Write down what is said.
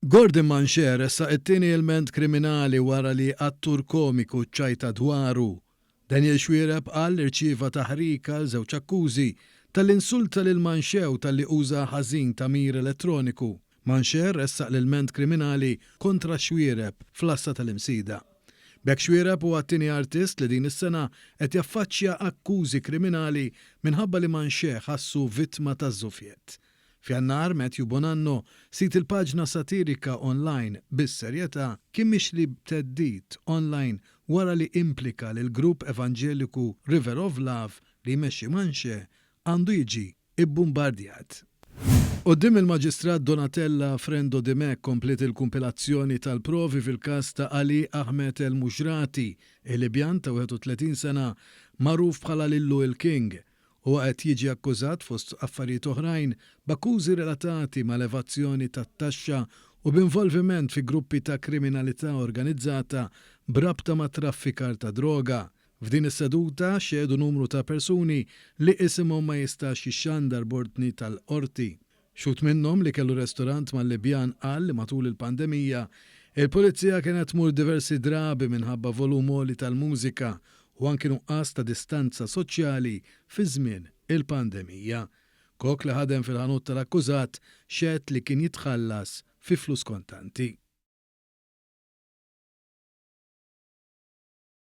Gordon Manché ressaq it-tieni ilment kriminali wara li attur komiku ċċajta dwaru. Daniel Xuereb qal li rċieva taħrika għal żewġ akkużi, talli insulta lil Manché u talli uża ħażin tagħmir elettroniku. Manché ressaq l-ilment kriminali kontra Xuereb fl-Għassa tal-Imsida. B'hekk Xuereb huwa t-tieni artist li din is-sena qed jaffaċċja akkużi kriminali minħabba li Manché ħassu vittma taż-żufjett. F'Jannar, Matthew Bonanno, sid il-paġna satirika online Bis-Serjetà, kien mixli b'theddid online wara li implika li l-grupp evanġeliku River of Love li jmexxi Manché għandu jiġi bbumbardjat. Quddiem il-Maġistrat Donatella Frendo Dimech kompliet il-kumpilazzjoni tal-provi fil-każ ta' Ali Ahmed El Mushrati, il-Libjan ta' 31 sena magħruf bħala Lillu il-King. Huwa qed jiġi akkużat fost affarijiet oħrajn b'akkużi relatati mal-evazzjoni tat-taxxa u b'involviment fi gruppi ta' kriminalità organizzata b'rabta ma' traffikar ta' droga. F'din is-seduta xehdu numru ta' persuni li isimhom ma jistax jixxandar b'ordni tal-Qorti. Xhud minnhom li kellu restorant mal-Libjan qal li matul il-pandemija, il-Pulizija kienet tmur diversi drabi minħabba volum għoli tal-mużika u anki nuqqas ta' distanza soċjali fi żmien il-pandemija. Kok li ħadem fil-ħanut tal-akkużat xehed li kien jitħallas fi flus kontanti.